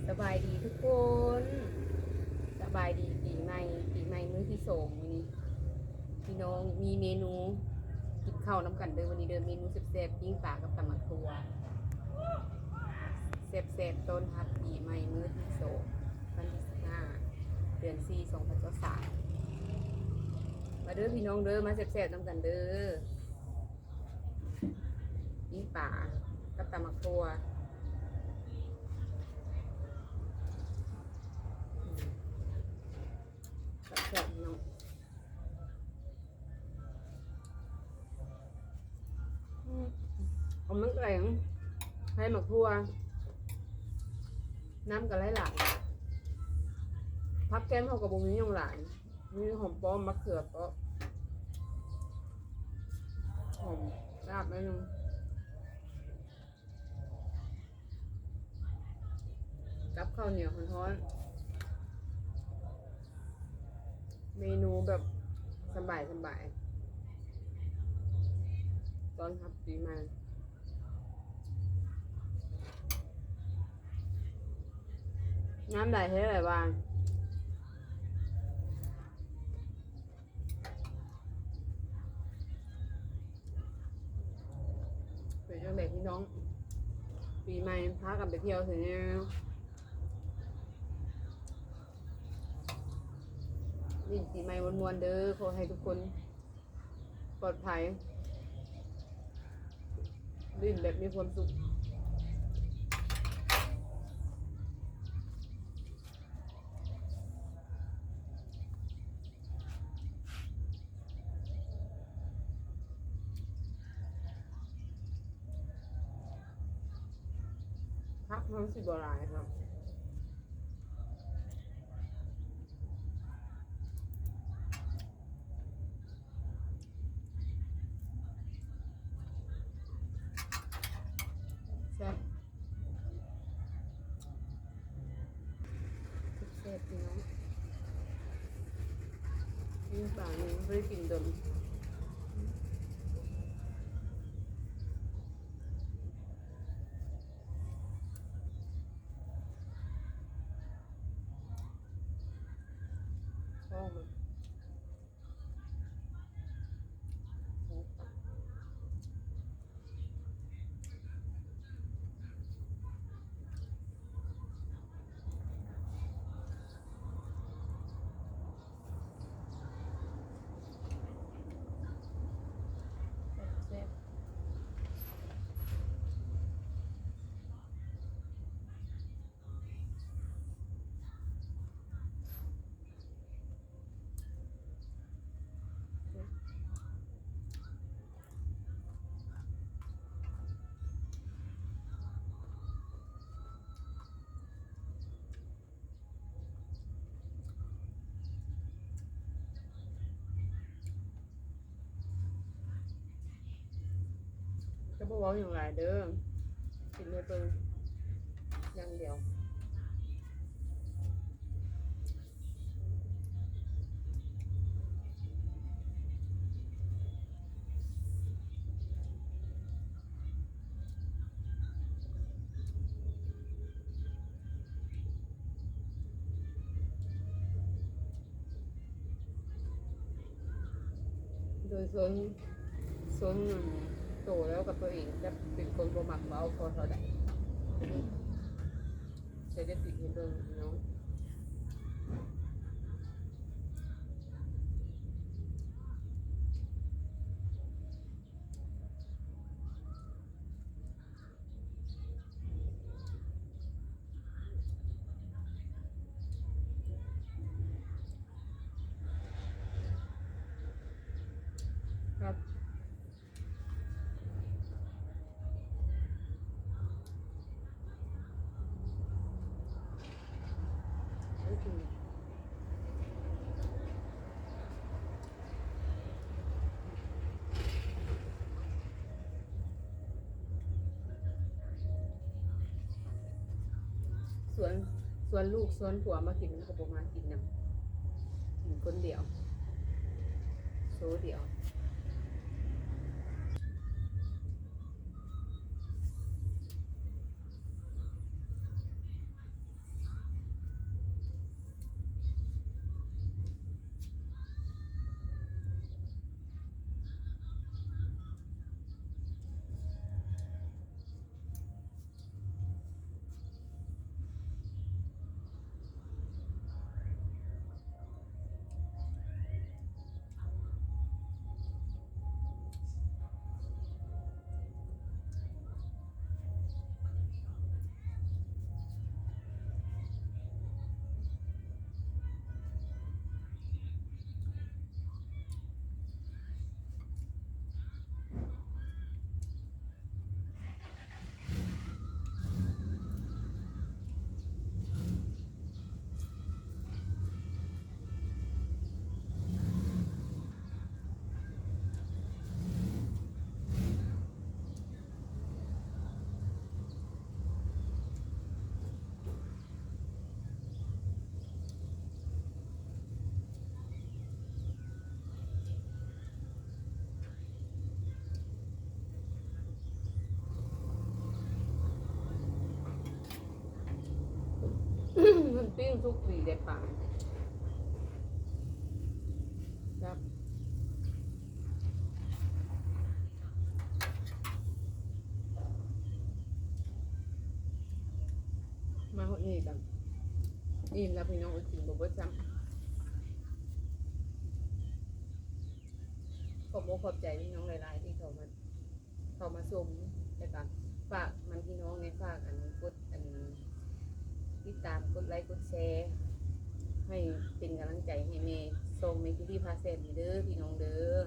ສະບາຍດີທຸກຄົນ ສະບາຍດີປີໃໝ່ ປີໃໝ່ມື້ທີສອງມື້ນີ້ ພີ່ນ້ອງມີເມນູກິນເຂົ້ານຳກັນເດີ ມື້ນີ້ເດີ ເມນູແຊບໆ ປີ້ງປາກັບຕຳໝາກຖົ່ວ ແຊບໆ ຕ້ອນຮັບປີໃໝ່ມື້ທີສອງ ວັນທີສິບຫ້າ ເດືອນສີ່ ສອງພັນຊາວສາມ ມາເດີພີ່ນ້ອງເດີ ມາແຊບໆ ນຳກັນເດີ. ປີ້ງປາກັບຕຳໝາກຖົ່ວ ແຊບໆ ເນາະ ອືມ ເອົາມັນແກງໃສ່ໝາກຖົ່ວ ນ້ຳກໍຫຼາຍໆ ຜັກແກມເຮົາກໍບໍ່ມີຫຍັງຫຼາຍ. ມີຫອມປ້ອມ ມະເຂືອເປາະ ຫອມລາບໜ້ອຍໜຶ່ງ ກັບເຂົ້າໜຽວຮ້ອນໆ ເມນູແບບສະບາຍໆ ຕ້ອນຮັບປີໃໝ່. ງາມຫຼາຍແທ້ຫຼາຍວ່າ ເປັນຈັ່ງໃດພີ່ນ້ອງ ປີໃໝ່ພາກັນໄປທ່ຽວໃສແດ່? ຫຼິ້ນປີໃໝ່ມ່ວນໆ ເດີ ຂໍໃຫ້ທຸກຄົນ ປອດໄພ ຫຼິ້ນແບບມີຄວາມສຸກ. ຜັກມັນຊິບໍ່ຫຼາຍເນາະ. ແຊບ ແຊບໆ ພີ່ນ້ອງ ປີ້ງປານີ້ບໍ່ໄດ້ກິນດົນ. ແຊບໆ. ຈະບໍ່ເວົ້າຫຍັງຫຼາຍເດີ ກິນໃຫ້ເບິ່ງຢ່າງດຽວ. ໂດຍສ່ວນ ສ່ວນໂຕແລ້ວກັບຕົວເອງຈະເປັນຄົນບໍ່ມັກເວົ້າພໍເທົ່າໃດ ແຕ່ຈະຕິດໃຫ້ເບິ່ງເນາະ. ຊວນ ຊວນລູກຊວນຜົວມາກິນ ມັນກໍບໍ່ມາກິນນຳ ກິນຄົນດຽວ ໂຊດຽວ. ປີ້ງສຸກດີເດ້ປາ. ແຊບ. ມາຮອດນີ້ກໍອີ່ມແລ້ວພີ່ນ້ອງເອີຍ ກິນບໍ່ເບິດຊ້ຳ. ຂອບອົກຂອບໃຈພີ່ນ້ອງຫຼາຍໆ ທີ່ເຂົ້າມາ ເຂົ້າມາຊົມ ແລ້ວກໍຝາກນຳພີ່ນ້ອງແດ່ ຝາກອັນ ກົດອັນ ຕິດຕາມ ກົດໄລ ກົດແຊ ໃຫ້ເປັນກຳລັງໃຈໃຫ້ແມ່ ຊ່ອງແມ່ຄິວບີພາແຊບນີ້ເດີພີ່ນ້ອງເດີ.